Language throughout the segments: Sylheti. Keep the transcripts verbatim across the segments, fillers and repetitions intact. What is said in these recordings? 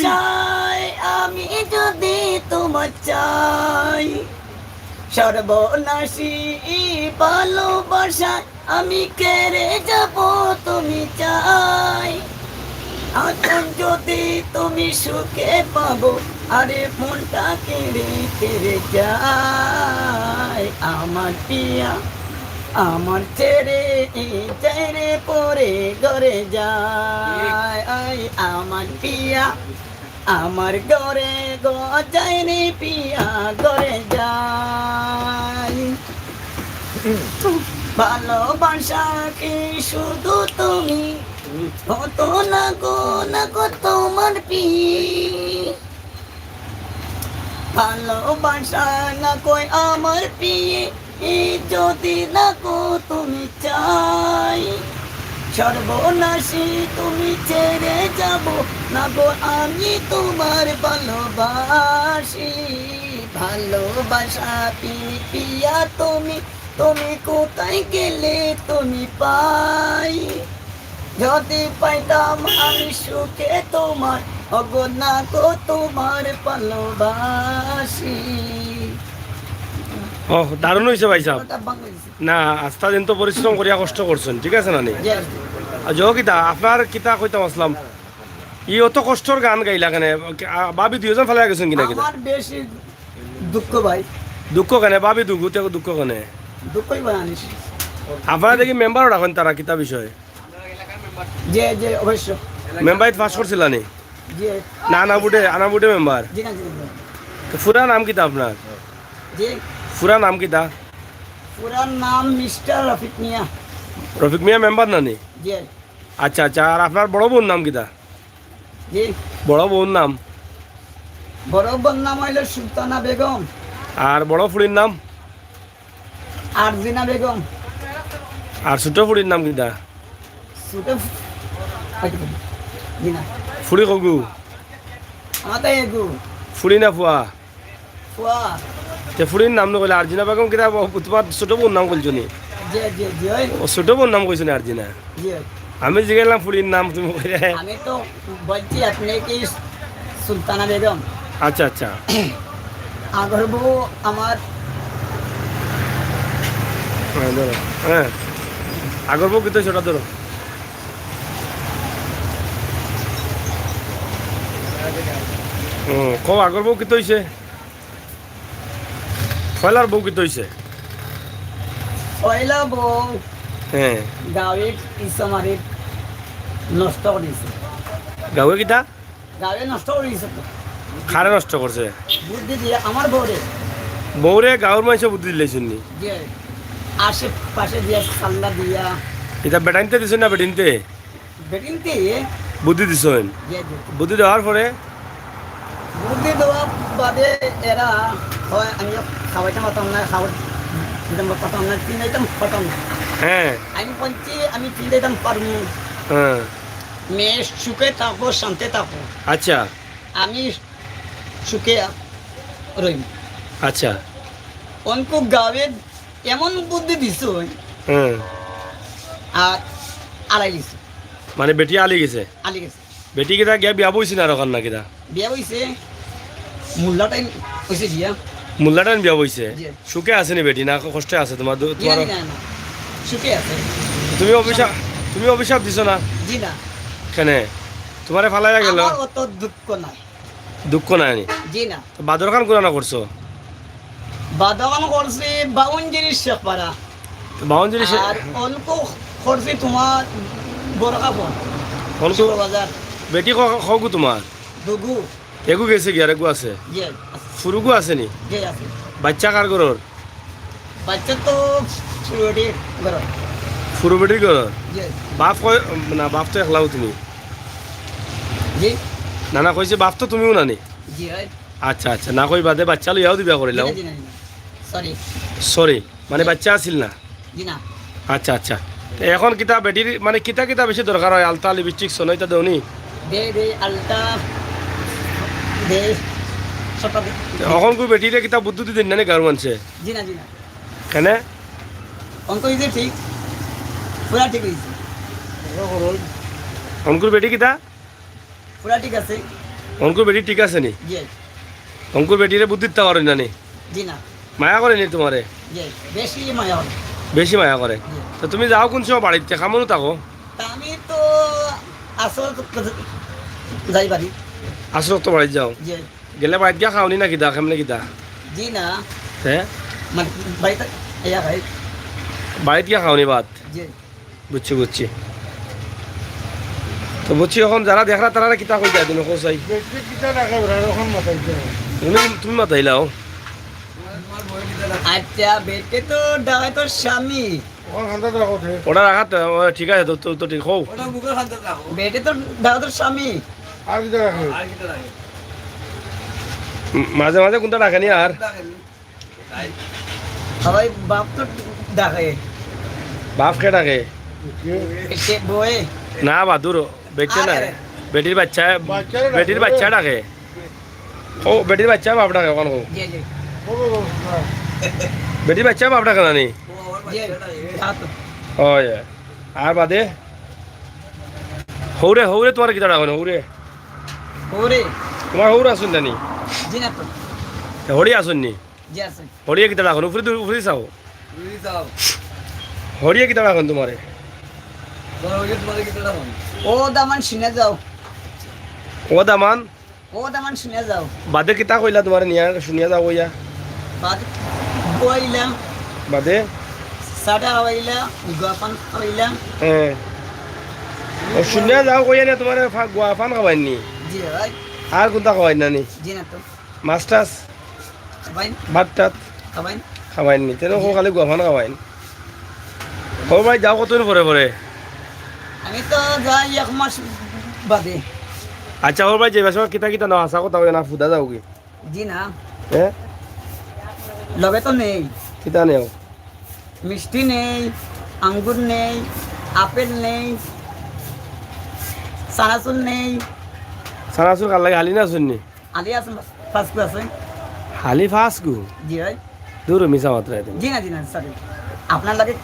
চাই আমি যদি তোমার চাই, সর্বনাশী ভালোবাসায় আমি কেড়ে যাব তুমি চাই। এখন যদি তুমি সুখে পাবো, আরে মনটা কেড়ে কেড়ে যায়। আমার পিয়া আমার ছেড়ে, ছেড়ে পরে ঘরে যায়। আই আমার পিয়া আমার ঘরে গো যায়নি পিয়া ঘরে যায়। ভালোবাসা কি শুধু তুমি, কত না গো না গো তোমার পিয়া। ভালোবাসা না কই আমার পিয়ে, যদি না গো তুমি চাই। সর্বনাশী তুমি ছেড়ে যাব না গো, আমি তোমার ভালোবাসি। ভালোবাসা পি-, পিয়া তুমি, তুমি কোথায় গেলে তুমি পাই। যদি পাইতাম আমি সুখে তোমার, অগো না গো তোমার ভালোবাসি। ওহ, দারুণ হইছে ভাই সাহেব। ওটা বাংলা দিছে। না, আস্তা দিন তো পরিশ্রম করিয়া কষ্ট করছেন, ঠিক আছে না নি? জি, জি। আর জো কিতা, আপনার কিতা কইতাম আসলাম, ই অত কষ্টর গান গাইলা কেনে? আ, ভাবি দুইজন ফালাই গেছেন কিনা কিতা? আমার বেশি দুঃখ ভাই। দুঃখ কেনে? ভাবি দুঃখ, তে দুঃখ কেনে? দুঃখই ভাই আনিস। আপনারা দেখি মেম্বার রাখেন তারা কিতা বিষয়? জি, জি, অবশ্য। মেম্বারিত পাস করছিলা নি? জি। না, আনা বুটে, আনা বুটে মেম্বার। জি না, জি না। তো ফুরা নাম কিতা আপনার? জি। ফুরা নাম কিতা? ফুরার নাম মিস্টার রফিক মিয়া। রফিক মিয়া মেম্বার না নি? জি। আচ্ছা, আচ্ছা, আর আপনার বড় বউর নাম কিতা? জি। বড় বউর নাম? বড় বউর নাম হইল সুলতানা বেগম। আর বড় ফুড়ির নাম? আরজিনা বেগম। আর ছোট ফুড়ির নাম কিতা? ছোট ফু-, জি না। ফুড়ি কগু? আমার তো এগু। ফুড়ি না ফুয়া? ফুয়া। তে ফুড়ির নাম নকইলে আরজিনা বেগম কিতা ব-, তোমার ছোট বউর নাম কইছো নি? জি, জি, জি, ওই। ও ছোট বউর নাম কইছো নি আরজিনা? জি, ওই। আমি জিগাইলাম ফুড়ির নাম তুমি কইলে। আমি তো বলছি আপনি কি সুলতানা বেগম? আচ্ছা, আচ্ছা। আগর বউ আমার হ্যাঁ, ধরো। হ্যাঁ। আগর বউ কিতা হইছে ওটা ধরো। হুম, কও আগর বউ কিতা হইছে? পয়লার বউ কিতা হইছে? পয়লা বউ হ্যাঁ। গাঁওয়ে ইচ্ছা মারি নষ্ট করি দিছে। গাঁওয়ে কিতা? গাঁওয়ে নষ্ট করি দিছে তো। কারে নষ্ট করছে? বুদ্ধি দিয়া আমার বউরে। বউরে গাঁওর মানষে বুদ্ধি দিলাইছইন নি? যে আশেপাশে দিয়া সাল্লা দিয়া। ইতা বেটাইন্তে দিছইন না বেটিন্তে? বেটিন্তে। বুদ্ধি দিছইন? জি, জি। বুদ্ধি দেওয়ার পরে? বুদ্ধি দেওয়ার বাদে এরা হয় আমি খাওয়াইতাম পারতাম না, খাওয়াইতাম পারতাম না, চিনাইতাম পারতাম না। হ্যাঁ। আমি বলছি আমি চিনাইতাম পারমু। হ্যাঁ। মেয়ে সুখে থাকো, শান্তি থাকো। আচ্ছা। আমি সুখে রইমু। আচ্ছা। অনকু গাঁওয়ে এমন বুদ্ধি দিছইন, হ্যাঁ। আর আলাই গেছে। মানে বেটি আলি গেছে? আলি গেছে। বেটি কিতা গিয়া বিয়া বইছে না আর ওখান না কিতা? বিয়া বইছে, মোল্লা টাইম হইছে বিয়া। মোল্লা টাইম বিয়া বইছে? জি। সুখে আছে নি বেটি না কষ্টে আছে তোমার দু-, জি না, তোমার? জি না, না। সুখে আছে। তুমি অভিশাপ, তুমি অভিশাপ দিছো না? জি না। কেনে? তোমারে ফালাইয়া গেল? আমার অত দুঃখ নাই। দুঃখ নাই নি? জি না। তো বাদর খান কোনা না করছো? বাদর খান করছি বাউঞ্জিরি শেখপাড়া। তো বাউঞ্জিরি শে- আর অনকু করছি তোমার বড় কাপড়। অনকু ষোলো বাজার। বেটি ক-, কগু তোমার? দুগু। এগু গেছে কি আর এগু আছে? জি, আছে। ফুরুগু আছে নি? জি, আছে। বাচ্চা কার ঘরর? বাচ্চা তো ফুরুবেটির ঘরর। ফুরুবেটির ঘরর? জি। বাপ কয়, না, বাপ তো একলাও তুমি। জি। না, না, কইছে বাপ তো তুমিও না নি? জি, হয়। আচ্ছা, আচ্ছা, না কই বাদে বাচ্চা লইয়াও দিবা করিলাও। জি না, জি না, জি না। Sorry। Sorry, মানে জি। বাচ্চা আছিল না? জি না। আচ্ছা, আচ্ছা। তো এখন কিতা বেটির, মানে কিতা কিতা বেশি দরকার হয়? আলতা, লিপস্টিক, সোনা ইতা দেওনি? দে, দে, আলতা, দে, সবটা দে। তো এখন কই বেটিরে কিতা বুদ্ধি দিতেন না নি গাঁওর মানষে? জি না, জি না। কেনে? অনকু হইছে ঠিক, পুরা ঠিক হইছে। অনকুর বেটি কিতা? পুরা ঠিক আছে। অঙ্কুর বেটি ঠিক আছে নি? জি। অঙ্কুর বেটিরে বুদ্ধি দিতা পারো না নি? জি না। মায়া করে নি তোমারে? জি, বেশি মায়া করে। বেশি মায়া করে? জি। তো তুমি যাও কোন সময় বাড়িতে? কামো নি থাকো? তা আমি তো আসর যাই বাড়ি। আসর তো বাড়িত যাও? জি। গেলে বাড়িত গিয়া খাও নি না কিতা? কেমনে কিতা? জি না। হ্যাঁ? মানে বাড়িত ইয়া খাই। বাড়িত গিয়া খাও নি ভাত? জি। বুঝছি, বুঝছি। তো বুঝছি, অখন যারা দেখরা তারারে কিতা কইতায় তুমি, কও চাই? বেটিয়ে কিতা ডাকে বেটা, অখন মাতাইতে। তুমি, তুমি মাতাইলাও। আচ্ছা, বেটিয়ে তো ডাকে তোর স্বামী। অখন হান্দাত রাখো তে। ওটা রাখাত, ও, ঠিক আছে, তো, তো, তো ঠিক, কও। ওটা মুখর হান্দাত রাখো। বেটিয়ে তো ডাকে তোর স্বামী। আর কিতা ডাকে? আর কিতা ডাকে? উম, মাঝে মাঝে কোনটা ডাকে নি আর? ডাকে নি। সবাই বাপ তো ডাকে। বাপ কে ডাকে? কে? সে বউয়ে। না বা দূর, বেটিয়ে না। আরে। বেটির বাচ্চা, বাচ্চারে ডাকে। বেটির বাচ্চা ডাকে। ও, বেটির বাচ্চা বাপ ডাকে, অখন কও। জি, জি। ও, ও, ও, ও। বেটির বাচ্চা বাপ ডাকে না নি? জি, তা তো। ও, ইয়া। আর বাদে? হউরে, হউরে তোমার কিতা ডাকইন, হউরে? হউরে? তোমার হউর আছইন না নি? জি না তো। তে হড়ি আছইন নি? জি আছে। হড়িয়ে কিতা ডাকইন? উপরে দু-, উপরে চাও। উপরে চাও। হড়িয়ে কিতা ডাকইন তোমারে? তোমার হড়িয়ে তোমারে কিতা ডাকইন? ও দামান শুনিয়া যাও। ও দামান? ও দামান শুনিয়া যাও। বাদে কিতা কইলা তোমারে নিয়া শুনিয়া যাও কইয়া? বাদে বওয়াইলা। বাদে? চা টা খাওয়াইলা, গুয়া পান খাওয়াইলা। হ্যাঁ। ও শুনিয়া যাও কইয়া নি তোমারে ফা-, গুয়া পান খাওয়াইন নি? জি ভাই। আর কোনটা খাওয়াইন না নি? জি না তো। মাছ টাছ? খাওয়াইন। ভাত টাত? খাওয়াইন। খাওয়াইন নি? তেনে জি। খালি গুয়া পান খাওয়াইন। হউর বাড়ি যাও কতদিন পরে পরে? আমি তো যাই এক মাস বাদে। আচ্ছা, হউর বাড়ি যাইবার সময় কিতা কিতা নেও, হাছা কথা কইও না, ফুদা যাওগি? জি না। হ্যাঁ? লগে তো নেই। কিতা নেও? মিষ্টি নেই, আঙ্গুর নেই, আপেল নেই, চানাচুর নেই। চানাচুর কার লাগি, হালি না আছইন নি? হালি আছে, পাঁচ গু আছে। হালি পাঁচ গু? জি ভাই। দূর, মিছা মাতরায় তুমি। জি না, জি না, sorry। আপনার লাগি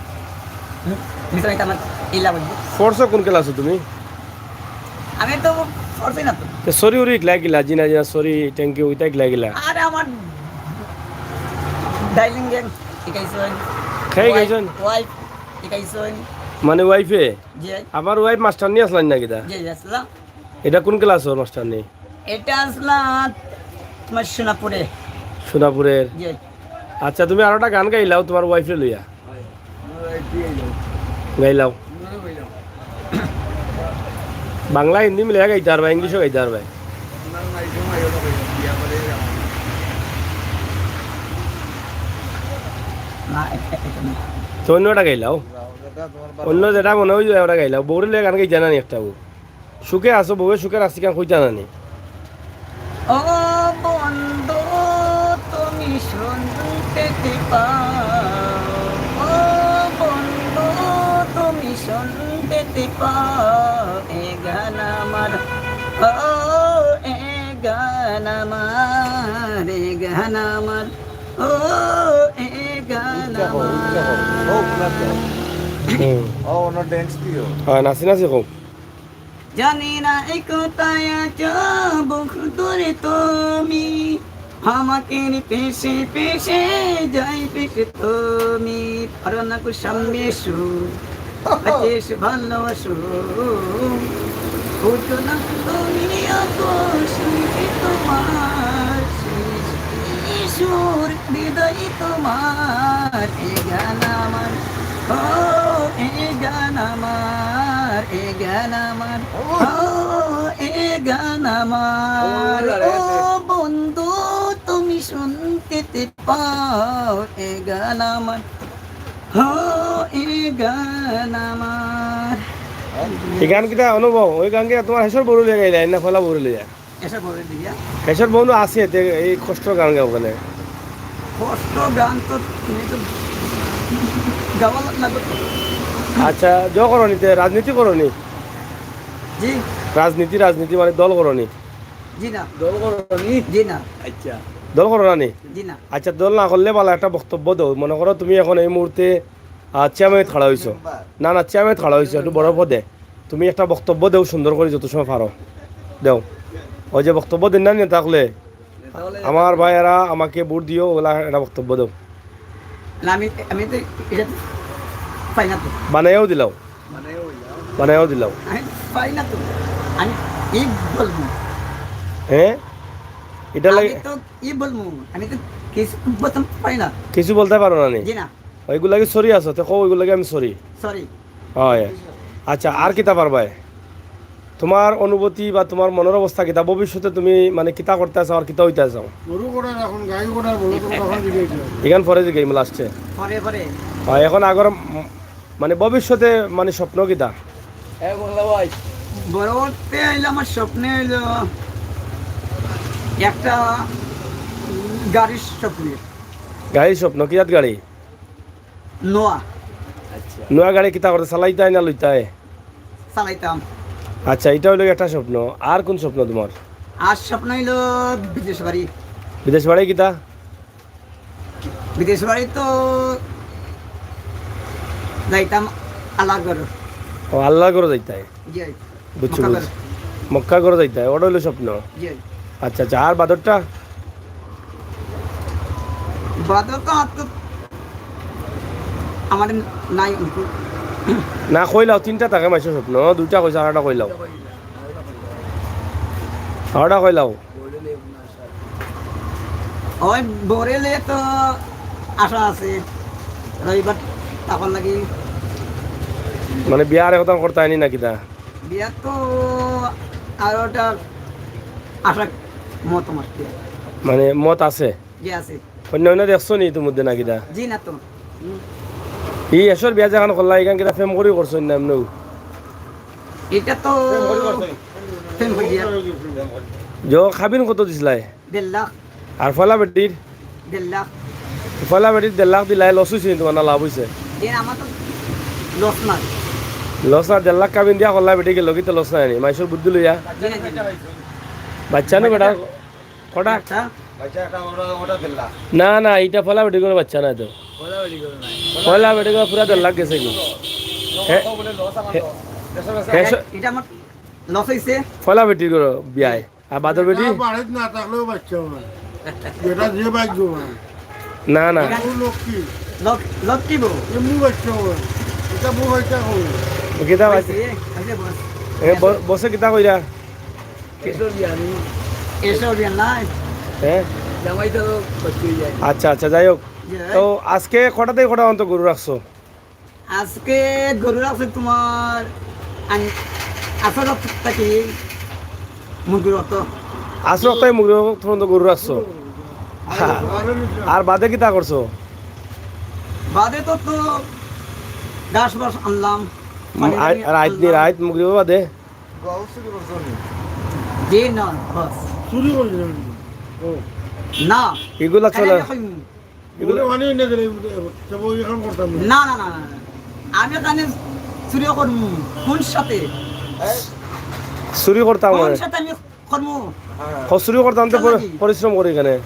মি-, মিছা মাতরায় আমার ইলা বলবো। পড়ছো কোন ক্লাসো তুমি? আমি তো পড়ছি না তো। তে সরি উরি ইকলা ইকলা, জি না, জি না, sorry, thank you, ইতা ইকলা ইকলা। আরে আমার dialing game শিখাইছইন। কে শিখাইছইন? Wife, wife শিখাইছইন। মানে wife এ? জি। আমার wife মাস্টারনি আছলা না কিতা? জি, জি, আছলা। ইটা কোন ক্লাসর মাস্টারনি? ইটা আছলা তোমার সোনাপুরে। সোনাপুরের? জি। আচ্ছা, তুমি আরোটা গান গাইলাও তোমার wife রে লইয়া। গাইলাও। বাংলা, হিন্দি মিলাইয়া গাইতা পারবায়, English ও গাইতা পারবায়। না, এটা, এটা না। তে অইন্য একটা গাইলাও। অইন্য যেটা মনে অয় ওটা গাইলাও। বউরে লইয়া গান গাইতা না নি একটা বউ? সুখে আছো, বউয়ে সুখে রাখছে, কেন কইতা না নি? ও বন্ধু, তুমি শুনতে পাও, ও বন্ধু, তুমি শুনতে পাও, এ গান আমার, ও, এ গান আমার, এ গান আমার, ও, এ গান আমার। হুম। ও, ওনার dance দিও। হ্যাঁ, নাচি নাচি খুব। জানি না এ কোথায় আছো বন্ধুরে তুমি, আমাকে পেশে পেশে যাই পেশে তুমি। পারো না গো সামনে এসো, কাছে এসে ভালোবাসো। বুঝো না তুমি অত শুনতে তোমার সুর হৃদয় তোমার। এ গান আমার, ও এ গান আমার, এ গান আমার, ও এ গান আমার। ও বন্ধু, তুমি শুনতে পাও এ গান আমার, ও এ গান আমার। এই গান কিতা অনুভব? ওই গান কিতা তোমার হেষর বউরে লইয়া গাইলা, না পয়লা বউরে লইয়া? এসব বলে দিয়া। হেষর বউ নু আছে, তে এই কষ্ট গান গাও কেনে? কষ্ট গান তো তুমি তো গাওয়া লাগবে তো। আচ্ছা, জো করো নি, তে রাজনীতি করো নি? জি। রাজনীতি, রাজনীতি মানে দল করো নি? জি না। দল করো নি? জি না। আচ্ছা। দল করো না নি? জি না। আচ্ছা, দল না করলে ভালা একটা বক্তব্য দেও। মনে করো তুমি এখন এই মুহূর্তে, আহ, চেয়ারম্যানিত খাড়া হইছো। মেম্বার। না, না, চেয়ারম্যানিত খাড়া হইছো, একটু বড় পদে। তুমি একটা বক্তব্য দেও সুন্দর করি, যত সময় পারো। দেও। ওই যে বক্তব্য দিন না নি তাহলে, আমার ভাইয়েরা আমাকে ভোট দিও, ওলা একটা বক্তব্য দাও। না, আমি, আমি তো এটা তো পাই না তো। বানাইয়াও দিলাও। বানাইয়াও দিলাও। আমি পাই না তো। আমি কি বলবো? হ্যাঁ? এটা আমি লাগে তো কি বলবো? আমি তো কিছু বলতে পারি না। কিছু বলতে পারো না নি? জি না। ওইগুলা কি সরি আছো? তো কও, ওইগুলা কি আমি সরি? সরি। হয়। আচ্ছা, আর কিতা পারবায়? তোমার অনুভূতি বা তোমার মনের অবস্থা কিতা? ভবিষ্যতে তুমি মানে কিতা করতে চাও আর কিতা হইতে চাও? গরু কটার এখন, গাই কটার, বলদ কটার এখন দিকে হইতে হবে। এখান পরে যে গেম লাস্টে। পরে, পরে। হয়, এখন আগর ম-, মানে ভবিষ্যতে মানে স্বপ্ন কিতা? এ মোল্লা ভাই। বড় হতে আইলে আমার স্বপ্নে হইলো একটা গাড়ির স্বপ্নে। গাড়ির স্বপ্ন, কি জাত গাড়ি? নোয়া। নোয়া গাড়ি কিতা করতে, চালাইতায় না লইতায়? চালাইতাম। আচ্ছা, এটা হইলো একটা স্বপ্ন। আর কোন স্বপ্ন তোমার? আর স্বপ্ন হইলো বিদেশ বাড়ি। বিদেশ বাড়ি কিতা? বিদেশ বাড়ি তো যাইতাম আল্লাহর ঘর। ও, আল্লাহর ঘর যাইতায়? জি। বুঝছি, মক্কা বুঝছি। ঘর। মক্কা ঘর যাইতায়, ওটা হইলো স্বপ্ন। জি। আচ্ছা, আচ্ছা, আর বাদরটা? বাদর তো আর তো আমার নাই। না, কইলাও, তিনটা থাকে মাইসের স্বপ্ন, দুইটা কইছে, আর একটা কইলাও। আর একটা কইলাও। ওই বরেলে তো আশা আছে, রবিবার তারপর লাগি। মানে বিয়ার এখন করতে আনি নাকি তা? বিয়ার তো আর ওটা আশা মত আমার কি। মানে মত আছে? জি আছে। অন্য অন্য দেখছো নি ইতিমধ্যে নাকি তা? জি না তো। এই এসর বিয়া যেখান করলা, এখান কিতা প্রেম করি করছো না এমনিও? এটা তো প্রেম করিয়া। জো খাবিন কত দিছিলাই? দেড় লাখ। আর ফলা বেটির? দেড় লাখ। ফলা বেটির দেড় লাখ দিলাই, লস হইছে নি তোমার না লাভ হইছে? এ আমার তো লস না। লস না, দেড় লাখ খাবিন দিয়া ফলা বেটি গেল, কিতা লস নাই নি? মাইসর বুদ্ধি লইয়া। জি না, জি না। বাচ্চা নু বেটা? কটা? একটা। বাচ্চা একটা, ওটা, ওটা দেড় লাখ। না, না, এটা ফলা বেটি করে বাচ্চা না তো। ফলা বেটি করে নাই। ফলা বেটি করে পুরা দেড় লাখ গেছে কি? হে? কত বলে লস আমার হে? তো? দেড়শো গেছে। হে, এটা, এটা আমার লস হইছে। ফলা বেটি করে বিয়ায়। আর বাদর বেটি? এটা বাড়িত না থাকলেও বাচ্চা হয়। এটা যে ভাগ্যবান। না, না। এটা ও লক্ষ্মী। লক-, লক্ষ্মী বউ। এমনি বাচ্চা হয়। এটা বউ হয়, এটা হয়। কিতা বাচ্চা? হইছে, হইছে বস। এ, ব-, বসে কিতা কইরা? এসো বিয়া নেই। এসো বিয়া নাই। হ্যাঁ? জামাই তো বাচ্চা হয়ে যায়। আচ্ছা, আচ্ছা, যাই হোক। জি। তো আজকে কটা থেকে কটা পর্যন্ত গরু রাখছো? আজকে গরু রাখছে তোমার আন-, আসার থাকি মুরগি রক্ত। আসার থাকি মুরগি রক্ত পর্যন্ত গরু রাখছো? আর বাদে কিতা করছো? বাদে তো, তো ঘাস বাস আনলাম, উম, পানি আর, টানি আর রাইত দি আনলাম। রাইত মুরগি বাদে? জি না, বস। চুরি করলি না? ও। না। এগুলা চলে। খালি না কইমু। এগুলো মানে অন্য গেলে, তবে ওই এখন করতাম না। না, না, না, না, না। আমি এখানে চুরি করমু। কোন সাথে? চুরি করতাম কোন মানে? সাথে আমি করমু? হ, চুরি করতাম তো কেন পরি-, কি? পরিশ্রম করি এখানে।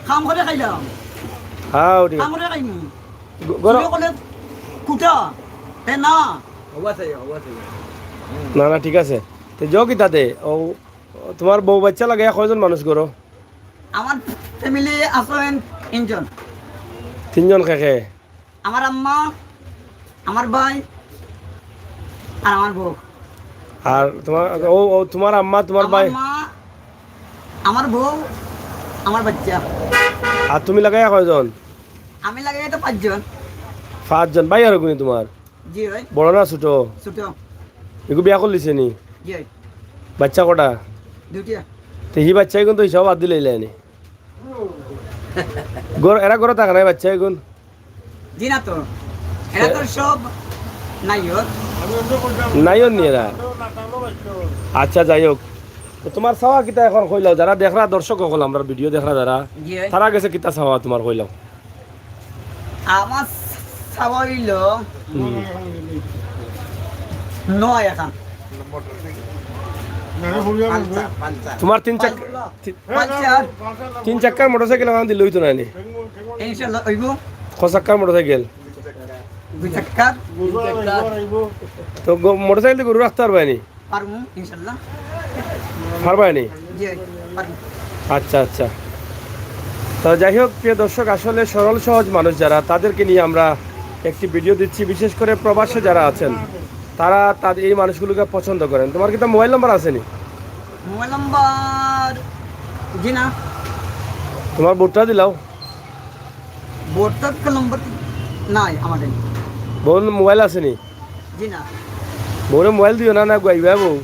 কাম করে খাইলাম। হ্যাঁ, ওটি। কাম করে খাইমু। গ-, গর- চুরি করলে কুটা। হে না। হওয়া চাই, হওয়া চাই। না, না, ঠিক আছে। তো যাও কি তাতে? ও, তোমার বউ বাচ্চা লাগে কয়জন মানুষ করো? আমার ফ্যামিলি আছেন তিনজন। তিনজন কে কে? আমার আম্মা, আমার ভাই, আর আমার বউ। আর তোমার, ও, ও, তোমার আম্মা, তোমার আমার ভাই? মা, আমার বউ, আমার বাচ্চা। আর তুমি লাগাইয়া কয়জন? আমি লাগাইয়া তো পাঁচজন। পাঁচজন। ভাই আর কোনি তোমার? জি ভাই। বড় না ছোট? ছোট। এগু বিয়া করলিছে নি? জি ভাই। বাচ্চা কটা? দুইটা। তে হি বাচ্চা কিন্তু হিসাব বাদ দিলে ইলাইনি। ঘর, এরা ঘরে থাকে না বাচ্চা এখন? জি না তো। এরা তো সব নাইয়র। নাইয়র নি এরা? আচ্ছা, যাই হোক। তো তোমার চাওয়া কিতা এখন কইলাও? যারা দেখরা, দর্শক অকল, আমরার ভিডিও দেখরা যারা, জি ভাই। তারার গেছে কিতা চাওয়া তোমার কইলাও? আমার চাওয়া অইলো হুম। নয় এখন। তোমার তিন চাক-, পালচার। তি-, পালচার। তিন চাক্কার মোটরসাইকেল এখন দিলে অইতো না নি? ইনশাআল্লাহ অইবো। ক চাক্কার মোটরসাইকেল? দুই চাক্কার। তো গ-, মোটরসাইকেল তো গরু রাখতে পারবায় নি? পারমু, ইনশাআল্লাহ। পারবায় নি? জি, পারি। আচ্ছা, আচ্ছা। তো যাই হোক, প্রিয় দর্শক, আসলে সরল সহজ মানুষ যারা, তাদেরকে নিয়ে আমরা একটি ভিডিও দিচ্ছি। বিশেষ করে প্রবাসে যারা আছেন, তারা তাদের, এই মানুষগুলোকে পছন্দ করেন। তোমার কিতা মোবাইল নাম্বার আছে নি? Mobile number? জি না। তোমার বউরটা দিলাও। বউরটার তো নম্বর নাই আমার কাছে। বউর মোবাইল আছে নি? জি না। বউরে মোবাইল দিও না, না গুয়াইবা বউ।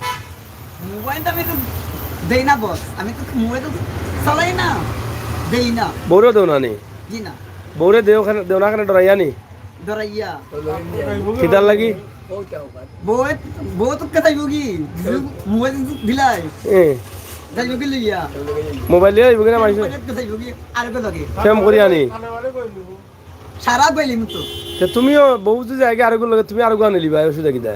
মোবাইল তো আমি তো দেই না বস, আমি তো মোবাইল তো চালাই না, দেই না। বউরে দেও না নি? জি না। বউরে দেও কেনে, দেও না কেনে, ডরাইয়া নি? ডরাইয়া। কিতার লাগি? বউ, বউ তো কে চাইবো কি? মোবাইল দিলাই। এ, যাইবো কি লইয়া? মোবাইল লইয়া যাইবো কিনা মানুষ? মোবাইল কে চাইবো কি? আর কে লাগে? প্রেম করিয়া নি? সারা বেলিম তো। তে তুমিও বউ যদি যায়গি আরোগর লগে, তুমি আরোগো আনিলিবা, অসুবিধা কিতা?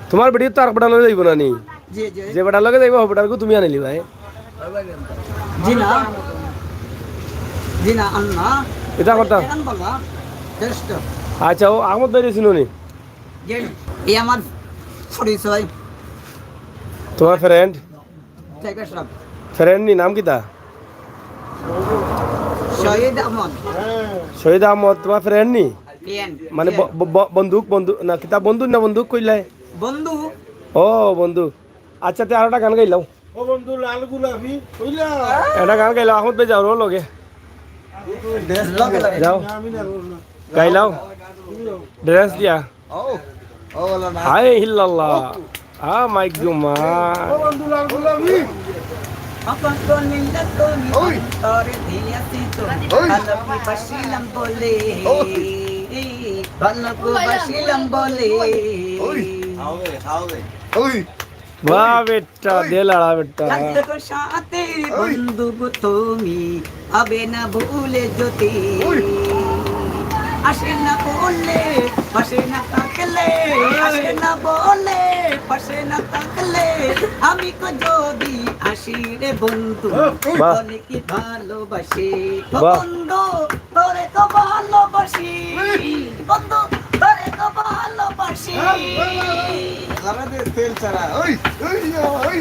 তোমার বেটি তো আর বেটার লগে যাইবো না নি? জি, জি। যে বেটার লগে যাইবো, বেটারগু তুমি আনিলিবা, এ? জি না। জি না, আন না। এটা কথা। এখন বলবা। Just। আচ্ছা, ও আহমদ ভাইরে চিনো নি? জি। এই আমার পরিচয়। তোমার ফ্রেন্ড? ড্রাইভার সাহেব। ফ্রেন্ড নি, নাম কিতা? শহীদ আহমদ। শহীদ আহমদ তোমার ফ্রেন্ড নি? ফ্রেন্ড। মানে ব-, ব-, ব-, বন্দুক, বন্দুক না, কিতা বন্দুক না বন্দুক কইলাই? বন্ধু। ও, বন্ধু। আচ্ছা, তে আরোটা গান গাইলাও। ও বন্ধু লাল গোলাপি, কইলা? এটা গান গাইলাও, আহমদ ভাই যাও, রো লগে। লগে লগে। যাও। আমি না, রো না। গাইলাও। ড্রেস দিয়া। ও, ও, বলো না। হায় হিল্লাল্লাহ। আ, মাইক জুমা। ও বন্ধু লাল গোলাপি। ওই। ওই। ভালোবাসিলাম বলে। ওই। ভালোবাসিলাম বলে। ওই। ওই। বাহ বেটা, দে লাড়া বেটা। থাকলে তো সাথে ওই। বন্ধু গো তুমি, হবে না ভুলে যদি। ওই। আসে না বলে, পাশে না থাকলে, আসে না বলে, পাশে না থাকলে, আমি কো যদি আসি রে বন্ধু, বাহ। বলে কি ভালোবাসি। ও বাহ। বন্ধু, তোরে তো ভালোবাসি। বন্ধু, তোরে তো ভালোবাসি। লাগাতে তেল ছাড়া। ওই, ওই, ওই,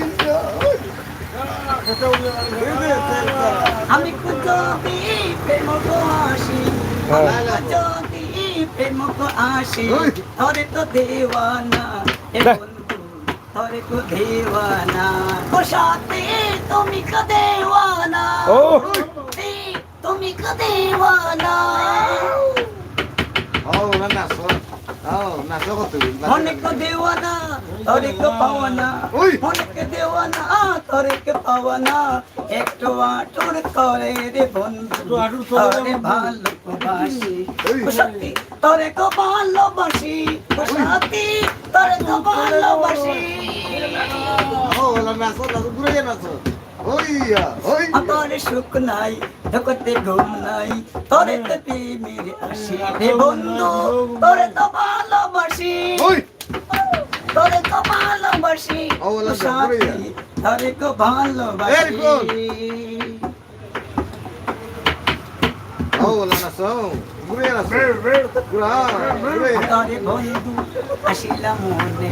ওই। এই যে তেল ছাড়া। আমি কো যদি প্রেম কো আসি, হ্যাঁ। আমি কো যদি প্রেম কো আসি, ওই। তোরে তো দেওয়ানা, এ বাহ। বন্ধু, তোরে কো দেওয়ানা, ও সাথী তুমি কো দেওয়ানা। ও। এই তুমি কো দেওয়ানা। ও, না, নাচো। ও, নাচো কত? মনে কো দেওয়ানা, তোরে কো পাওয়ানা। ওই। মনে কো দেওয়ানা, তোরে কো পাওয়ানা। একটু আটুর করে রে বন্ধু, একটু আটুর করে রে তোরে বন্ধু। ভালোবাসি। ওই। ও সাথী, তোরে কো ভালোবাসি। ও ওই। সাথী, তোরে কো ভালোবাসি। ও, ওলা নাচো, নাচো, দূরে গিয়ে নাচো। ওইয়া, ওই। আমার সুখ নাই, জগতে ঘুম নাই, তোরে তো প্রেমের আসি রে বন্ধু, তোরে তো ভালোবাসি। ওই। তোরে তো ভালোবাসি, ও, ওলা ও সাথী, ঘুরে যা। তোরে তো ভালোবাসি। এই কোন? ও, ওলা নাচো। ঘুরে আসো। ঘুরা, ঘুরে। আরে বন্ধু, আসিলা মনে,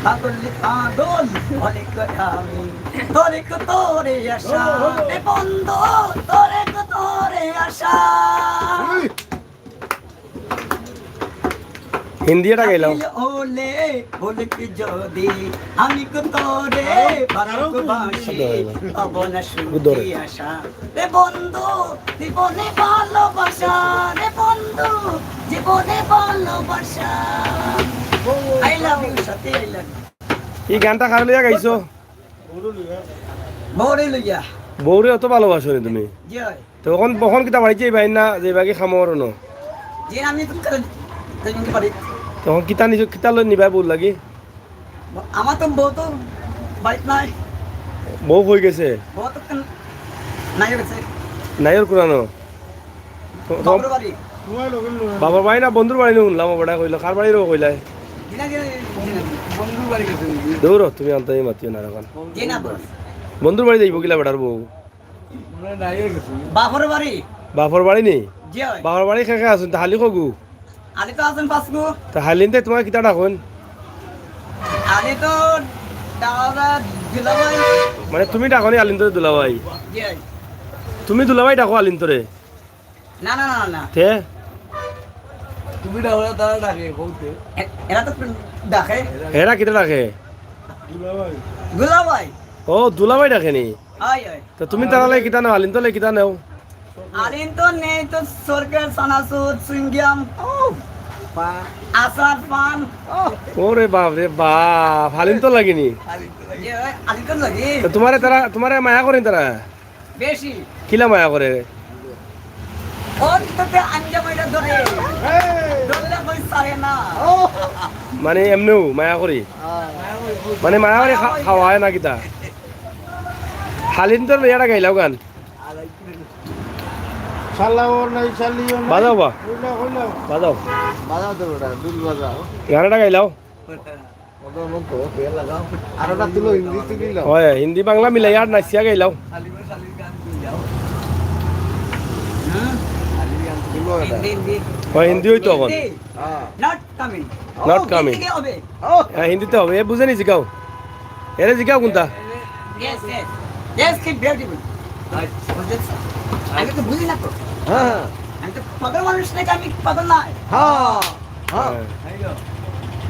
পাগল পাগল, অনেক আমি। তোরে কো তোরে আশা, এ বন্ধু, তোরে কো তোরে আশা। হিন্দি এটা গাইলাও। দিল ওলে, বলে কি যদি, আমি কো তোরে, ভালোবাসি, পাবো না সুখী আশা। রে বন্ধু, জীবনে ভালোবাসা, রে বন্ধু, জীবনে ভালোবাসা। I love you, Sathi, I love you। এই গানটা কারে লইয়া গাইছো? বউরে লইয়া। বউরে অত ভালোবাসো নি তুমি? জি অয়। তো অখন, অখন কিতা বাড়িত যাইবায় না, যাইবায় কি কামো অনো? জি, আমি তো কাল যাইমু বাড়িত। তো অখন কিতা নিছো, কিতা লই নিবায় বউর লাগি? আমার তো বউ তো বাড়িত নাই। বউ কই গেছে? বউ তো কাল নাই গেছে। নাইওর কুরানো? তো, তো বাপর বাড়ি। বাপর বাড়ি না বন্ধুর বাড়ি নি হুনলাম, ওটা কইলো, কার বাড়ি রে কইলায়? জি না, জি না, জি না, বন্ধুর বাড়ি গেছে। দৌড়ো, তুমি আনতে মাতিও না এখন। জি না, বস। বন্ধুর বাড়ি যাইবো কিলা বেটার বউ? বাপর বাড়ি। বাপর বাড়ি নি? জি অয়। বাপর বাড়ি কে কে আছইন? তা হালি কগু? আলি তো আছইন পাঁচগু। তা হালিন্তে তোমার কিতা ডাকইন? আলি তো ডাওয়া দুলাভাই। মানে তুমি ডাকো নি আলিন্তরে দুলাভাই? জি ভাই। তুমি দুলাভাই ডাকো আলিন্তরে? না, না, না, না। তে? তুমি ডাকো না, তারা ডাকে, বলতে। এ-, এরা তো ডাকে। এরা কিতা ডাকে? দুলাভাই। দুলাভাই। ও, দুলাভাই ডাকে নি? হয়, হয়। তো তুমি তারার লাগি কিতা নেও, আলিন্তর লাগি কিতা নেও? আলিন্তর নেই তো সরকার, চানাচুর, চুইংগাম, ও, পা। আচার, পান। ওরে বাপ রে বাপ, আলিন্তর লাগি নি? জি ভাই, আলিন্তর লাগি। তো তোমারে তারা, তোমারে মায়া করে নি তারা? বেশি। কিলা মায়া করে? অন্ততে আঞ্জা মাইরা ধরে। ধরলে কই ছাড়ে না। মানে এমনেউ মায়া করি? মানে মায়া করি খা-, খাওয়ায় না কিতা? আলিন্তর লইয়া একটা গাইলাও গান। শালা ও নাই, শালি ও নাই। বাজাও বা। কইলাও, কইলাও। বাজাও। বাজাও তো বেটা, দুল বাজাও। গান একটা গাইলাও। ওটা মন তো ফের লাগাও। আর ওটা তুলো, হিন্দি তুলি লাও। হয়, হিন্দি বাংলা মিলাই আর নাচিয়া গাইলাও। শালি ও শালির গান তুলি যাও। হুম? শালির গান তুলো এটা। হিন্দি, হিন্দি। হয়, হিন্দি হইতো এখন। হিন্দি? হ্যাঁ। Not coming। Not coming। হিন্দিতে হবে। ও। হ্যাঁ, হিন্দিতে হবে। এ বুঝে নি, জিগাও। এরে জিগাও কোনটা? Yes, yes। Yes, কি beautiful। আচ্ছা। বুঝেছ? আমি তো বুঝি না তো। হ্যাঁ, হ্যাঁ। আমি তো পাগল মানুষ নাকি, আমি পাগল নাই। হ্যাঁ, হ্যাঁ। হ্যাঁ।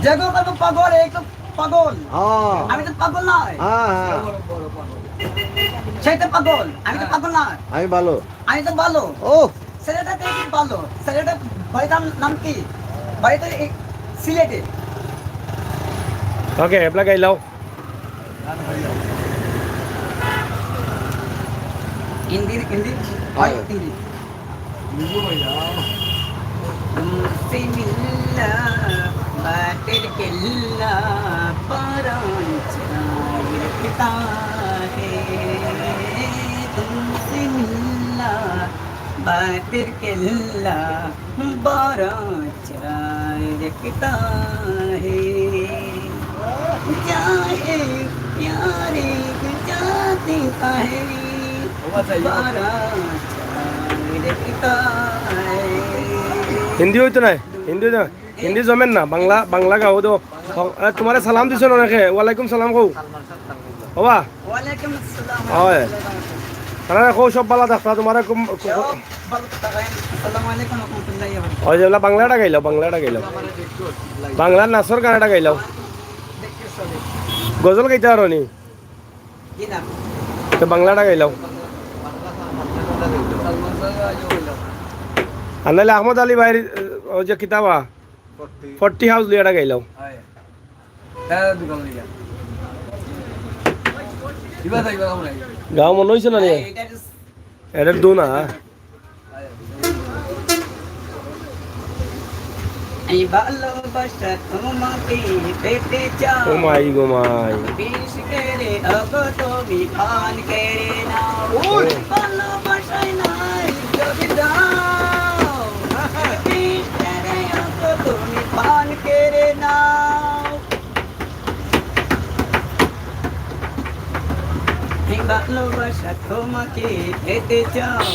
যে কেউ কইবো পাগল, এই তো পাগল। হ্যাঁ। আমি তো পাগল নাই। হ্যাঁ, হ্যাঁ। সে তো পাগল, আমি তো পাগল নাই। আমি ভালো। আমি তো ভালো। ও। ছেলেটা দেখি ভালো। ছেলেটা বাড়ির নাম, নাম কি? বাড়িতে এই সিলেটে। ওকে, এবলা গাইলাও। হিন্দি, হিন্দি? হয়। হিন্দি। तुमसे मिलना बातें करना परान चाय रखता है। तुमसे मिलना बातें करना परान चाय रखता है। चाहे प्यारे जाते है। হিন্দি হইতো না, হিন্দি হইতো না, হিন্দি জমেন না, বাংলা, বাংলা গাও তো। এ, তোমারে সালাম দিছইন অনেকে, ওয়ালাইকুম সালাম কও। ওবা। ওয়ালাইকুম আসসালাম। হয়। তারা কও সব ভালা থাকতা, তোমারে কম, ক-, ক-, সব ভালা থাকতা। আসসালামু আলাইকুম ওয়া রাহমাতুল্লাহি ওয়া বারাকাতুহু। ওই যে ওলা বাংলাটা গাইলাও, বাংলাটা গাইলাও। বাংলার নাচর গানটা গাইলাও। গজল গাইতা পারো নি? জি না। তো বাংলাটা গাইলাও। আর নাইলে আহমদ আলী ভাইর, ওই যে কিতা বা, ফর্টি হাউস লইয়া এটা গাইলাও। গাও মনে হইছে না রে? এটা দু না। এই ভালোবাসা তোমাকে পেতে চাও। ও মাই গো মাই। বিষ করে ওগো তুমি পান করে নাও। ওই। ভালোবাসায় নাই যদি দাও। বিষ করে ওগো তুমি পান করে নাও। এই ভালোবাসা তোমাকে পেতে চাও,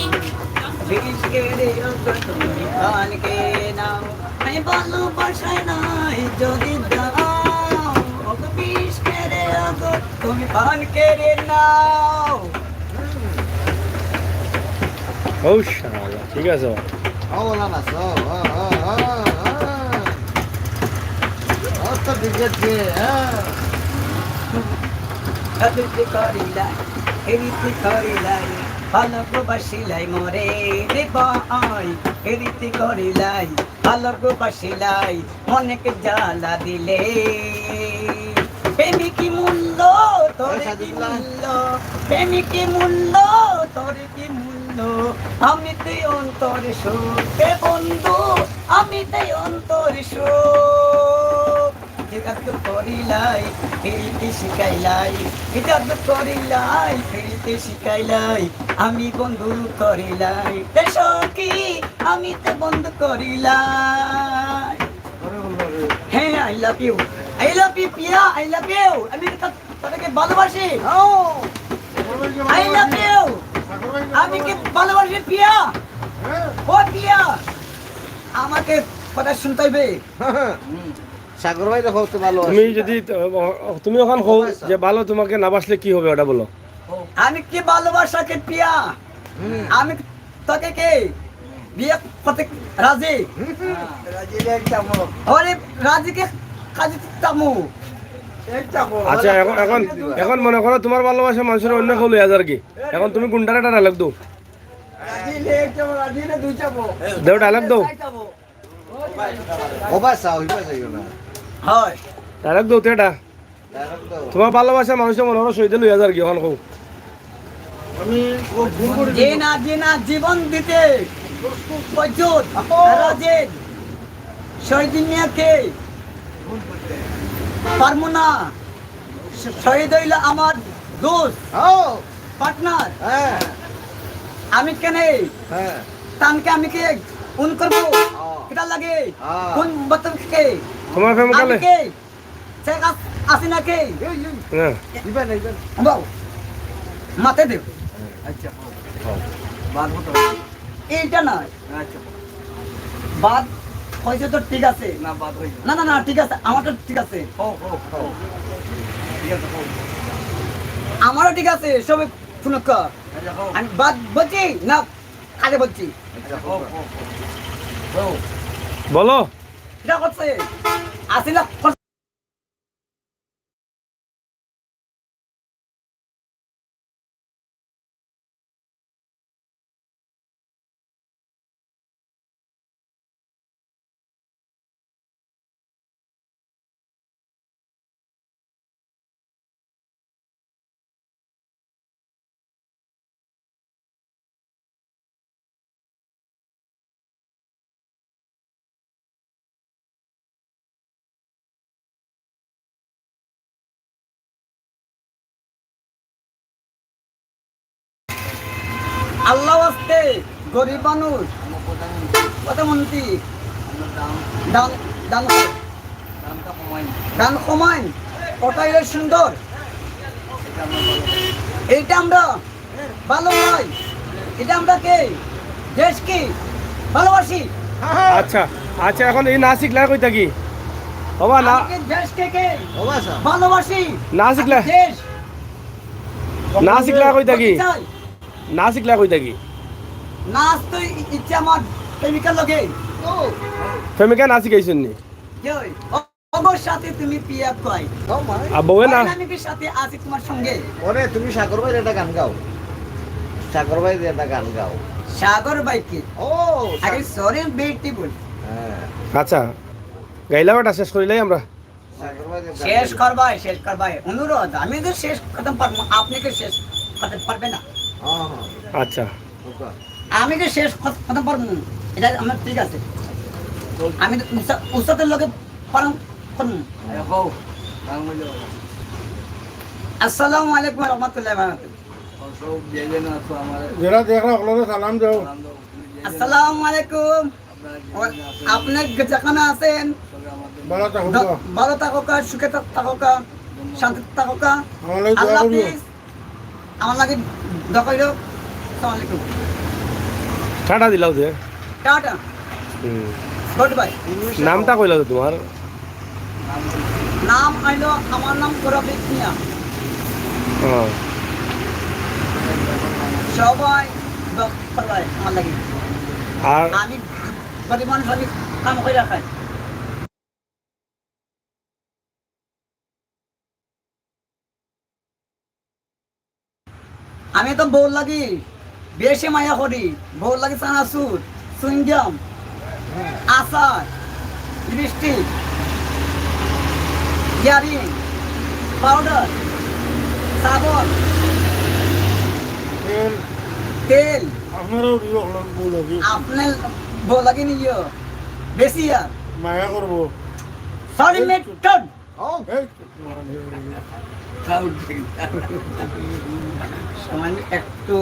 বিষ করে ওগো তুমি পান করে নাও। এই ভালোবাসায় নাই যদি দাও, ওগো বিষ করে ওগো তুমি পান করে নাও। ও শালা, ঠিক আছে। ও, ওলা না, ও, ও, ও, ও, ও। ও তো বিগড়ে, হ্যাঁ। আদর করিলাই, পিরিতি করিলাই, ভালোবাসিলাই মোরে রে ভাই, পিরিতি করিলাই, ভালোবাসিলাই, মনেকে জ্বালা দিলে। প্রেমে কি মূল্য, তোর কি মূল্য? প্রেমে কি মূল্য, তোর কি মূল্য? আমি তো অন্তর সুখ রে বন্ধু, আমি তো অন্তর সুখ। হিজাব করিলাই, পিরিতি শিখাইলাই, হিজাব করিলাই, পিরিতি শিখাইলাই, আমি বন্ধু করিলাই। রে সখী, আমি তো বন্ধু করিলাই। হ্যাঁ, I love you। I love you, Priya, I love you। আমি তো তোদেরকে ভালোবাসি। I love you। আমি কি ভালোবাসি, প্রিয়া? ও প্রিয়া, আমাকে কথা শুনতে হবে। সাগর ভাইরে কও তো ভালো তুমি আছে। যদি, তুমি অখন কও যে ভালো তোমাকে না বাসলে কি হবে, ওটা বলো। আমি কি ভালোবাসাকে পিয়া? আমি তোকে কি বিয়ে করতে রাজি? রাজি রে, এক চামচ। আরে রাজি কে কাজী চামু? এক চামচ। আচ্ছা, অখন, অখন, অখন মনে করো তোমার ভালোবাসা মানুষের অন্য কেউ লইয়া যার কি? অখন তুমি কোনটারে ডায়লগ দেও? রাজি রে, এক চামচ, রাজি রে, দুই চামচ। দেও ডায়লগ দেও। এক চামচ। ও বাসা, ওই বাসা, ইও না। হয়। ডায়লগ দেও তো এটা। তোমার ভালোবাসা মানুষের মনে করো শহীদে লইয়া যার কি, অখন কও। আমি ও ভুল করি যে না, যে না, জীবন দিতে প্রস্তুত রাজেন। শহীদ মিয়াকে পারমু না। শ-, শহীদ হইল আমার দোস্ত, ও। পার্টনার। হ্যাঁ। আমি কেনে? হ্যাঁ। তানকে আমি কি খুন করবো? হ্যাঁ। কিতা লাগে? হ্যাঁ। কোন বতন কে? তোমার প্রেম আমি কালে? কে? শেখ হাস-, হাসিনা কে? এই, এই। হ্যাঁ। দিবা না, দিবা না। বাবু, মাতে দেও। আচ্ছা, হ্যাঁ। বাদ মতো। এইটা না। আচ্ছা। বাদ হয়েছে তো ঠিক আছে। না, বাদ হয়েছে। না, না, না, ঠিক আছে। আমারটা ঠিক আছে। হো, হো, হো। ঠিক আছে, হো। আমারও ঠিক আছে, সবে শুনুক। আচ্ছা, হো। আমি বাদ বলছি না, আগে বলছি। আচ্ছা, হো, হো, হো। হো। বলো। কিতা করছে? আসিলা আল্লাহ আস্তে গরিব মানুষ, প্রধানমন্ত্রী, দান, দান, দান কমাইন, ওটাই সুন্দর। এইটা আমরা ভালো পাই। এটা আমরা কে? দেশ কি? ভালোবাসি। আচ্ছা, আচ্ছা, অখন এই না শিখলে কই থাকি? বাবা, না। আমি কি দেশকে কে? ভালোবাসি। না শিখলে? আমি দেশ। না শিখলে কই থাকি? চাই। না শিখলে কই থাকি? নাচ তো ই-, ইচ্ছে আমার প্রেমিকার লগে। প্রেমিকা না শিখাইছইন নি? কি হয়? অগর সাথে তুমি পিয়া কয়। ও মাই। আর বউয়ে না? আমি কি সাথে আছি তোমার সঙ্গে? ওরে, তুমি সাগর ভাইর একটা গান গাও। সাগর ভাইর একটা গান গাও। সাগর ভাই কি? ও, আরে, সরি, বিউটিফুল। হ্যাঁ। আচ্ছা, গাইলাও এটা শেষ করিলাই আমরা। সাগর ভাইর গান শেষ গাইলাও। করবাই, শেষ করবাই। অনুরোধ, আমি তো শেষ করতে পারবো, আপনি কি শেষ করতে পারবেন না? হ্যাঁ, হ্যাঁ। আচ্ছা। ওকে। আমি কি শেষ করতে পারবো? এটা আমার ঠিক আছে। আমি তো উস্তা-, উস্তাদের লগে পালন করুন। আসসালামু আলাইকুম ওয়া রাহমাতুল্লাহি ওয়া বারাকাতুহু। যেরা দেখরা, অকলরে সালাম দেও। আসসালামু আলাইকুম। ও, আপনি যেখানে আছেন, ভালো থাকুক। দ-, ভালো থাকুক, সুখে থাক-, থাকুক, শান্তি থাকুক। আমার লাগি দোয়া আল্লাহ করিও। হাফিজ। আমার লাগি দোয়া করিও। আসসালামু আলাইকুম। টাটা দিলাও যে। টাটা। হুম। Goodbye. নামটা কইলা তো তোমার? নাম আইলো, আমার নাম গোরা বিষ্ণিয়া। হ্যাঁ। সবাই দোয়া করবায় আমার লাগি। আর আমি গরিব মানুষ, আমি কাম কইরা খাই। আমি তো বউর লাগি বেশি মায়া করি, বউর লাগি চানাচুর, চুইংগাম, আচার, লিপস্টিক, ইয়ারিং, পাউডার, সাবন, তেল। তেল। আপনারাও দিও, আপনার বউ লাগি। আপনার বউ লাগি নিও। বেশি আর। মায়া করবো। সরি, এই মেটন। এই। সামান্য একটু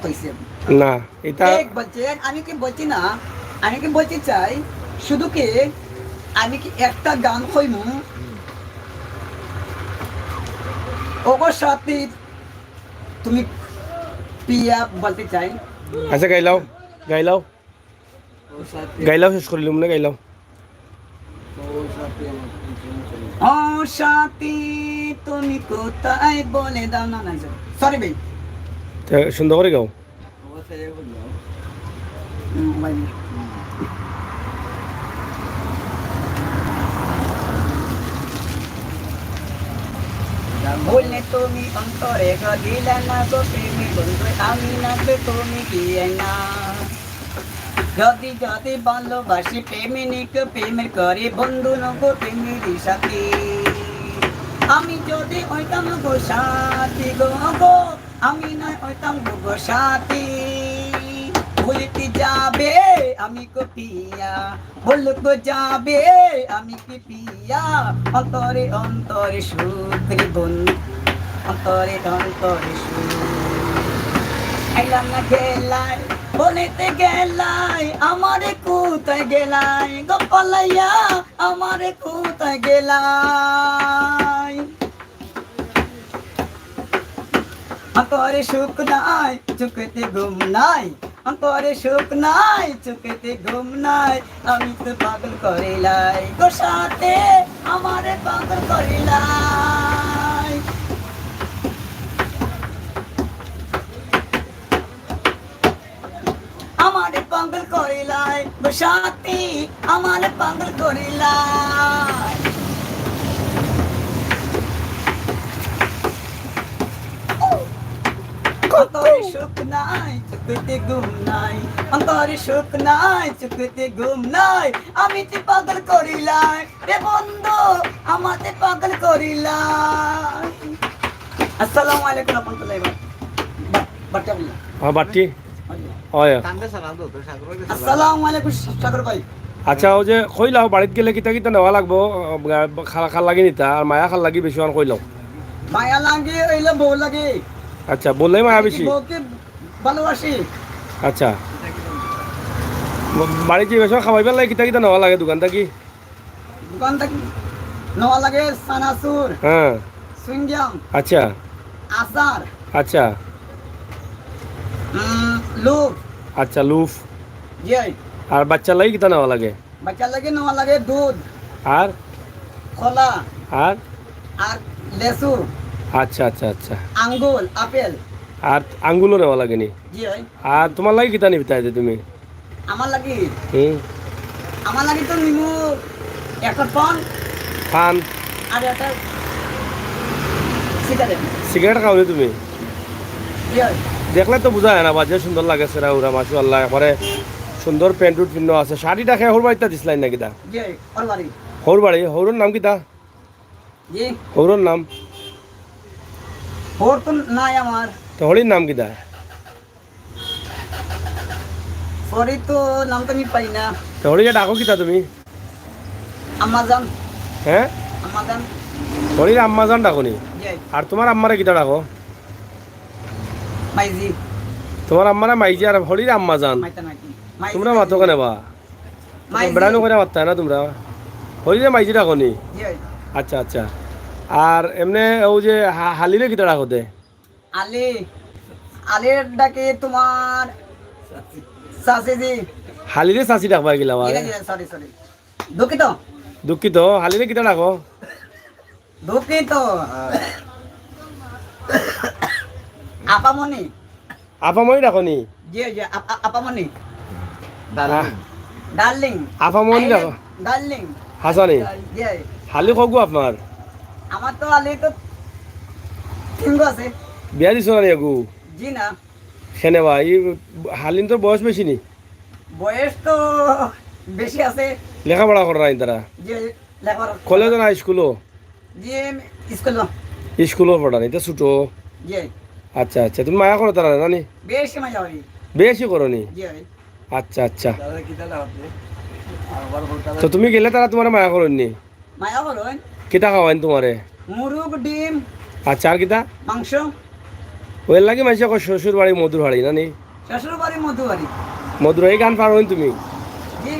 কইছে। না, এটা ঠিক বলছে, আমি কি বলছি না, আমি কি বলতে চাই, শুধু কি আমি কি একটা গান কইমু, ওগো সাথী তুমি পিয়া বলতে চাই। আচ্ছা, গাইলাও, গাইলাও। গাইলাও, শেষ করিলি মনে, গাইলাও। ও সাথী, তুমি কোথায় বলে দাও না, না, sorry ভাই। তে সুন্দর করি গাও। হুম, ভাই। বললে তুমি অন্তরে গো দিলে না গো প্রেমে বন্ধু, আমি না গো তুমি দিলে না। যদি যদি ভালোবাসি প্রেমিনীকে প্রেমের করে বন্ধু নগো প্রেমের সাথী। আমি যদি হইতাম গো সাথী গো গো, আমি না হইতাম গো গো সাথী। ভুলিতে যাবে আমি কো পিয়া, বললো গো যাবে আমি কি পিয়া, অন্তরে অন্তরে সুখ রে বন্ধু, অন্তরে অন্তরে সুখ। আইলাম না গেলাই, বলেতে গেলাই, আমারে কোথায় গেলাই, গো পালাইয়া আমারে কোথায় গেলাই। অন্তরে সুখ নাই, চোখেতে ঘুম নাই, অন্তরে সুখ নাই, চোখেতে ঘুম নাই, আমি তো পাগল করিলাই, গো সাথী আমারে পাগল করিলাই। আমারে পাগল করিলাই, গো সাথী আমারে পাগল করিলাই। অন্তরে সুখ নাই, চোখেতে ঘুম নাই, অন্তরে সুখ নাই, চোখেতে ঘুম নাই, আমি তে পাগল করিলাই রে বন্ধু, আমাতে পাগল করিলাই। আসসালামু আলাইকুম রহমতুল্লাহ। বাট্টি। হ্যাঁ, বাট্টি। অয়। আসসালামু আলাইকুম সাগর ভাই। আচ্ছা, অউ যে কইলাও বাড়িত গেলে কিতা কিতা নেওয়া লাগবো, আহ, খাল, খাল লাগি নিতা, আর মায়া খাল লাগি বেশি অন কইলাও। মায়া লাগে অইলে বউ লাগে। আচ্ছা, বললেই মায়া বেশি। বউকে ভালোবাসি। আচ্ছা। ব-, বাড়িত যে বেশি খাওয়াইবার লাগে কিতা কিতা নেওয়া লাগে দোকান থাকি? দোকান থাকি নেওয়া লাগে চানাচুর, হ্যাঁ। চুইংগাম, আচ্ছা। আচার, আচ্ছা। উম, লুফ। আচ্ছা, লুফ। জি। আর বাচ্চার লাগি কিতা নেওয়া লাগে? বাচ্চার লাগি নেওয়া লাগে দুধ। আর? কলা। আর? আর লেচু। আচ্ছা, আচ্ছা, আচ্ছা। আঙ্গুল, আপেল। আর আঙ্গুলও নেওয়া লাগে নি? জি ভাই। আর তুমার লাগি কিতা নিতায় তুমি? আমার লাগি? হুম। আমার লাগি তো নিমু একটা পান। পান? আর একটা সিগারেট। সিগারেট খাও নি তুমি? জি ভাই। দেখলে তো বুঝা যায় না, বাজে সুন্দর লাগে সেরা উরা, মাশাআল্লাহ, একবারে সুন্দর প্যান্ট উট পিন্ন আছে। শাড়িটা খেয়ে হউর বাড়িত দিছলায় না কিতা? জি, হউর বাড়ি। হউর বাড়ি, হউরর নাম কিতা? জি। হউরর নাম? হউর তো নাই আমার। তো হড়ির নাম কিতা? হড়ির তো নাম তো আমি পাই না। তো হড়িরে ডাকো কিতা তুমি? আম্মাজান। হ্যাঁ? আম্মাজান। হড়িরে আম্মাজান ডাকো নি? জি। আর তুমার আম্মারে কিতা ডাকো? মাইজি। তুমার আম্মারে মাইজি আর হড়িরে আম্মাজান। মাইতা নাকি? মাইজি, তুমরা মাতো মাইজি। কেনে বা? মাইজি। বেড়ানো করে মাততায় না তুমরা? হড়িরে মাইজি ডাকো নি? জি। আচ্ছা, আচ্ছা। আর এমনে অউ যে হা-, হালিরে কিতা ডাকো তে? আলি, আলির ডাকি তুমার চাচিজি। হালিরে চাচি ডাকবা গিলা বা? জি, জি, sorry, sorry। দুঃখিত। দুঃখিত, হালিরে কিতা ডাকো? দুঃখিত। আপামনি। আপামনি ডাকো নি? জি, জি, আপ-, আপ-, আপামনি। আহ। ডার্লিং। আপামনি ডাকো? ডার্লিং। হাছা নি? জি। হালি কয়গু আপনার? আমার তো হালি তো তিনগু আছে। বিয়া দিছো না নি এগু? জি না। কেনে বা, ই হালিন তো বয়স বেশি নি? বয়স তো বেশি আছে। লেখাপড়া কররা নি তারা? জি, লেখাপড়া। কলেজো না স্কুলো? জি, স্কুলো। স্কুলো পড়রা নি, ইতা ছোট। জি। আচ্ছা, আচ্ছা, তুমি মায়া করো তারারে না নি? বেশি মায়া করি। বেশি করো নি? জি। আচ্ছা, আচ্ছা। তো তুমি গেলে তারা তুমারে মায়া করইন নি? মায়া করইন। কিতা খাওয়াইন তুমারে? মুরুগ, ডিম। আচ্ছা, আর কিতা? মাংস। অউ এর লাগি মাইনষে কয় শ্বশুর বাড়ি মধুর হাড়ি, না নি? শ্বশুর বাড়ি মধুর হাড়ি। মধুর হাড়ি গান পারইন তুমি? জি।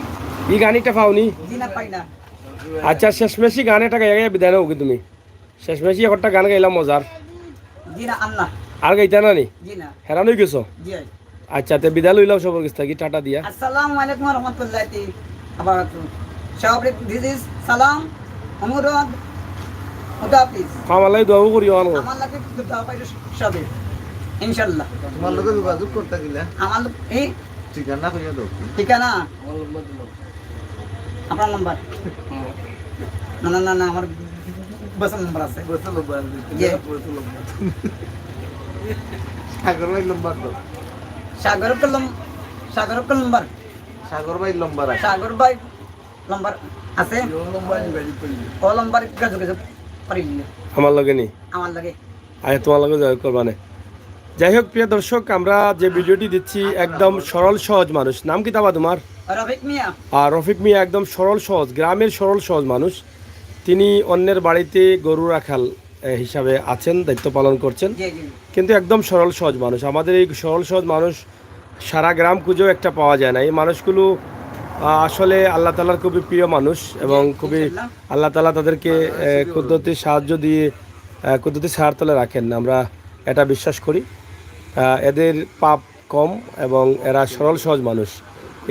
ই গান একটা পাও নি? জি না, পাই না। আচ্ছা, শেষমেশি গান একটা গাইয়া গাইয়া বিদায় নেও কি তুমি? শেষমেশি একটা গান গাইলাম মজার। জি না, আল্লাহ। আর গাইতা না নি? জি না। হেরান অই গেছো? জি। আচ্ছা, তে বিদায় লইলাও সবর গেছ থাকি, টাটা দিয়া। আসসালামু আলাইকুম ওয়া রাহমাতুল্লাহি ওয়া বারাকাতুহু। সভাপতি, this is সালাম, অনুরোধ, খুদা হাফিজ। আমার লাগি দোয়াও করিও, আনো। আমার লাগি কিন্তু দোয়া পাইলে সবে, ইনশাল্লাহ। তোমার লগে যোগাযোগ করতে গেলে আমার এই ঠিকানা কইয়া দাও। ঠিকানা, আপনার নাম্বার? না, না, না, না, আমার বসের নাম্বার আছে। জি। সাগর ভাইর নম্বর দাও। সাগর কলম, সাগর কলম নাম্বার, সাগর ভাইর নম্বর আছে। সাগর ভাই নাম্বার আছে। ও নাম্বার যোগাযোগ করিলে আমার লগে নি। আমার লাগে। আচ্ছা, তোমার লগে যোগাযোগ করবা নে। যাই হোক, প্রিয় দর্শক, আমরা যে ভিডিওটি দিচ্ছি, একদম সরল সহজ মানুষ। নাম কিতা বা তোমার? রফিক মিয়া। আর রফিক মিয়া একদম সরল সহজ, গ্রামের সরল সহজ মানুষ। তিনি অন্যের বাড়িতে গরু রাখাল এ, হিসাবে আছেন, দায়িত্ব পালন করছেন, জি, জি। কিন্তু একদম সরল সহজ মানুষ। আমাদের এই সরল সহজ মানুষ সারা গ্রাম খুঁজেও একটা পাওয়া যায় না। এই মানুষগুলো আহ, আসলে আল্লাহ তাআলার খুবই প্রিয় মানুষ এবং খুবই ইনশাল্লাহ। আল্লাহ তাআলা তাদেরকে আহ, কুদরতি সাহায্য দিয়ে আহ, কুদরতি ছায়ার তলে রাখেন, আমরা এটা বিশ্বাস করি। আহ, এদের পাপ কম এবং এরা সরল সহজ মানুষ।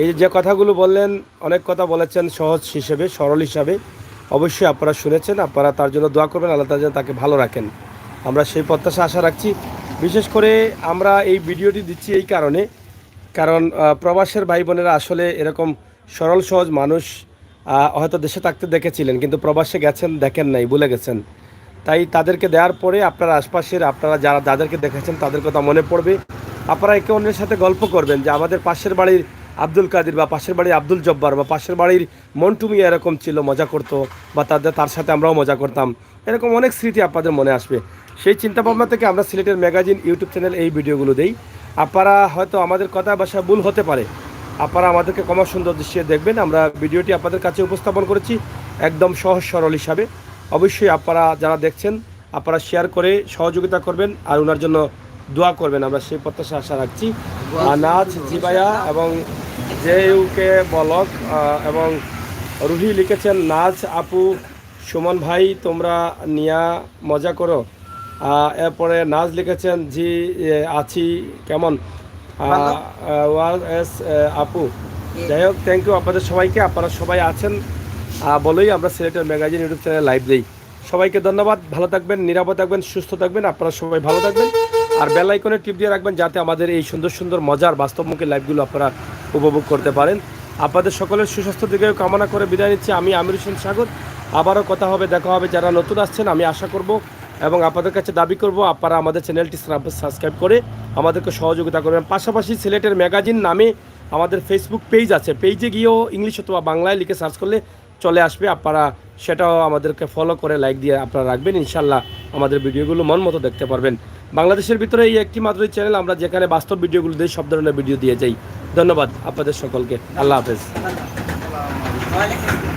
এই যে কথাগুলো বললেন, অনেক কথা বলেছেন সহজ হিসেবে, সরল হিসাবে, অবশ্যই আপনারা শুনেছেন। আপনারা তার জন্য দোয়া করবেন, আল্লাহ তাআলা যেন তাকে ভালো রাখেন। আমরা সেই প্রত্যাশা আশা রাখছি। বিশেষ করে আমরা এই ভিডিওটি দিচ্ছি এই কারণে, কারণ আহ, প্রবাসের ভাই বোনেরা আসলে এরকম সরল সহজ মানুষ আহ, হয়তো দেশে থাকতে দেখেছিলেন, কিন্তু প্রবাসে গেছেন, দেখেন নাই, ভুলে গেছেন। তাই তাদেরকে দেওয়ার পরে আপনার আশপাশের, আপনারা যারা, যাদেরকে দেখেছেন, তাদের কথা মনে পড়বে। আপনারা একে অন্যের সাথে গল্প করবেন যে আমাদের পাশের বাড়ির আব্দুল কাদির বা পাশের বাড়ির আব্দুল জব্বার বা পাশের বাড়ির মন্টু মিয়া এরকম ছিল, মজা করতো, বা তাদের, তার সাথে আমরাও মজা করতাম। এরকম অনেক স্মৃতি আপনাদের মনে আসবে। সেই চিন্তা ভাবনা থেকে আমরা সিলেটের ম্যাগাজিন ইউটিউব চ্যানেল এই ভিডিওগুলো দেই। আপনারা হয়তো আমাদের কথা ভাষা ভুল হতে পারে, আপনারা আমাদেরকে ক্ষমা সুন্দর দৃষ্টিতে দেখবেন। আমরা ভিডিওটি আপনাদের কাছে উপস্থাপন করেছি একদম সহজ সরল হিসাবে। অবশ্যই আপনারা যারা দেখছেন, আপনারা শেয়ার করে সহযোগিতা করবেন আর ওনার জন্য দোয়া করবেন, আমরা সেই প্রত্যাশা আশা রাখছি। আর নাজ জিবায়া এবং জে ইউ কে বলক আহ, এবং রুহি লিখেছেন, নাজ আপু, সুমন ভাই, তোমরা নিয়া মজা করো। আহ, এরপরে নাজ লিখেছেন, জি এ, আছি, কেমন? আহ, ভালো। আহ, ওয়ার এস এ, আপু, যাই হোক, থ্যাংক ইউ আপনাদের সবাইকে। আপনারা সবাই আছেন আহ, বলেই আমরা সিলেটের ম্যাগাজিন ইউটিউব চ্যানেলে লাইভ দেই। সবাইকে ধন্যবাদ। ভালো থাকবেন, নিরাপদ থাকবেন, সুস্থ থাকবেন। আপনারা সবাই ভালো থাকবেন আর বেল আইকনে টিপ দিয়ে রাখবেন, যাতে আমাদের এই সুন্দর সুন্দর মজার বাস্তবমুখী লাইভগুলো আপনারা উপভোগ করতে পারেন। আপনাদের সকলের সুস্বাস্থ্য দিকেও কামনা করে বিদায় নিচ্ছি আমি, আমির হোসেন সাগর। আবারও কথা হবে, দেখা হবে। যারা নতুন আসছেন, আমি আশা করব এবং আপনাদের কাছে দাবি করব, আপনারা আমাদের চ্যানেলটি সাবস্ক্রাইব করে আমাদেরকে সহযোগিতা করবেন। পাশাপাশি সিলেটের ম্যাগাজিন নামে আমাদের ফেসবুক পেজ আছে, পেজে গিয়েও ইংলিশ অথবা বাংলায় লিখে সার্চ করলে চলে আসবে। আপনারা সেটাও আমাদেরকে ফলো করে লাইক দিয়ে আপনারা রাখবেন। ইনশাল্লাহ, আমাদের ভিডিওগুলো মন মতো দেখতে পারবেন। বাংলাদেশের ভিতরে এই একটি মাত্রই চ্যানেল আমরা যেখানে বাস্তব ভিডিওগুলো দিই, সব ধরনের ভিডিও দিয়ে যাই। ধন্যবাদ আপনাদের সকলকে। আল্লাহ হাফেজ। ওয়ালাইকুম আসসালাম।